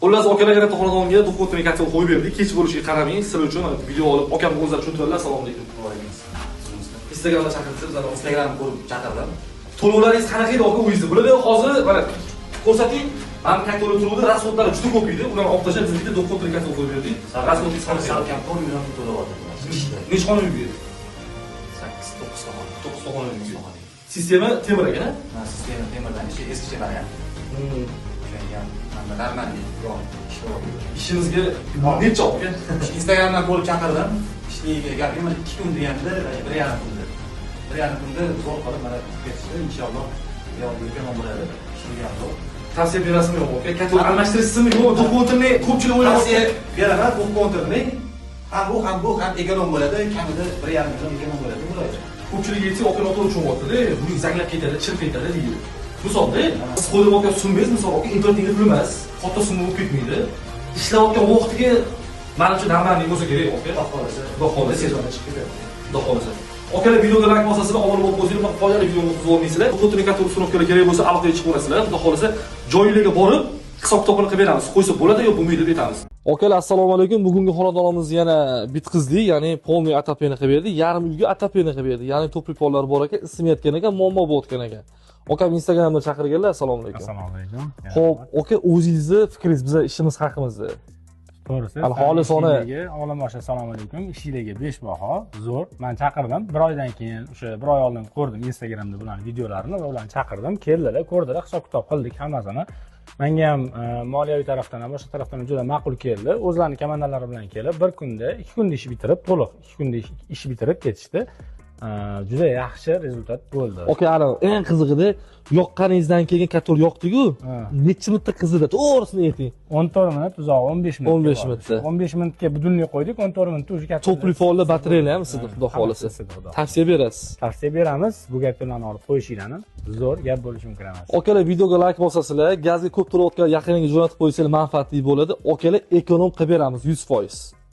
Xullas, akalar, xonadonga двухконтурный котёл qo'yib berdik. Kech bo'lishiga qaramang, sizlar uchun video olib, akam o'zlari tushuntiradilar. Assalomu alaykum. Instagramda chaqirdi bizlarni. Instagram ko'rib chaqirdim. To'lovlaringiz qanaqa edi aka o'zingizni? Bularda hozir mana ko'rsating. Mana котёл turuvdi, расход lari juda ko'p edi. Ularni olib tashlab, biz bitta двухконтурный котёл qo'yib berdik. Расход ingiz qanaqa? Salkam 4 million pul to'layapti. Necha xona uyga? 8-9 xona. 9 xona uyga. Sistema temir ekan, ha? Sistema temirdan, ishi eskicha variant. O'shanga ham normalniy ishlayapti. Ishimizga necha aka? Instagramdan ko'rib chaqirdim. Ishligiga gapim 2 kun deganda 1,5 kunda. 1,5 kunda zo'r qilib mana ketishdi. Inshaalloh yo'q bo'ladi. Ishligi ham zo'r. Tavsiya berasizmi yo'q aka? Котёл almashtirishsizmi yo'q? Двухконтурный ko'pchilik o'ylayapti. Tavsiya beraman, двухконтурный. Ham bu, ham bu, ham эконом bo'ladi. Kamida 1,5 million эконом bo'ladi. Bo'ladi. Ko'pchilik aytsa, aka noto'g'ri tushunyapti-da. Buning zanglab ketadi, chirib ketadi deydi. Misolda, siz qo'yib olgan summangiz, misol aka, importingga pul emas, katta summa bo'lib ketmaydi. Ishlayotgan vaqtiga manimcha normalniy bo'lsa kerak aka. Xudo xohlasa. Xudo xohlasa. Sezonda chiqib ketadi. Xudo xohlasa. Akalar, videoga like bosasizlar, obuna bo'lib qo'ysanglar, foydali videoni o'tkazib olmaysizlar. Двухконтурный котёл установка lar kerak bo'lsa, aloqaga chiqib olasizlar. Xudo xohlasa, joylarga borib hisob kitobini qilib beramiz. Qo'ysa bo'ladi yo bo'lmaydi deb aytamiz. Akalar, assalomu alaykum. Bugungi xonadonimiz yana bitqizdik, ya'ni полный отопление qilib berdik. Yarim uyga отопление qilib berdik. Ya'ni тёплый пол lar bor ekan, isimayotgan ekan, muammo bo'layotgan ekan. Akam Instagramda chaqirganlar. Assalomu alaykum. Assalomu alaykum. Xo'p, aka, o'zingizni fikringiz, biza ishimiz haqimizda. To'g'risi, Hali xolisona. Olamboshi, assalomu alaykum. Ishinglarga 5 baho, zo'r. Men chaqirdim. Bir oydan keyin, o'sha bir oy oldin ko'rdim Instagramda bularning videolarini va ularni chaqirdim. Keldilar, ko'rdilar, hisob-kitob qildik hammasini. Menga ham moliyaviy tarafdan ham, boshqa tarafdan ham juda ma'qul keldi. O'zlarining komandalari bilan kelib, bir kunda, 2 kunda ish bitirib, to'liq 2 kunda ish bitirib ketishdi. Juda yaxshi результат bo'ldi. Aka, ana eng qizig'ida yoqqaningizdan keyin котёл yoqdi-ku. Necha minutda qizidi? To'g'risini ayting. 14 minut, uzog'i 15 minutga 15 bordi. minutda. 15 minutga будильник qo'ydik, 14 minutda уже котёл. Тёплый пол lar, batareyalar ham isidi, xudo xohlasa. Isidi, xudo. Tavsiya berasiz. Tavsiya beramiz, bu gaplarni olib qo'yishinglarni. Zo'r gap bo'lishi mumkin emas. Akalar, videoga like bosasizlar, gazga ko'p to'layotgan yaqiningizga jo'natib qo'ysanglar manfaatli bo'ladi. Akalar, эконом qilib beramiz 100%.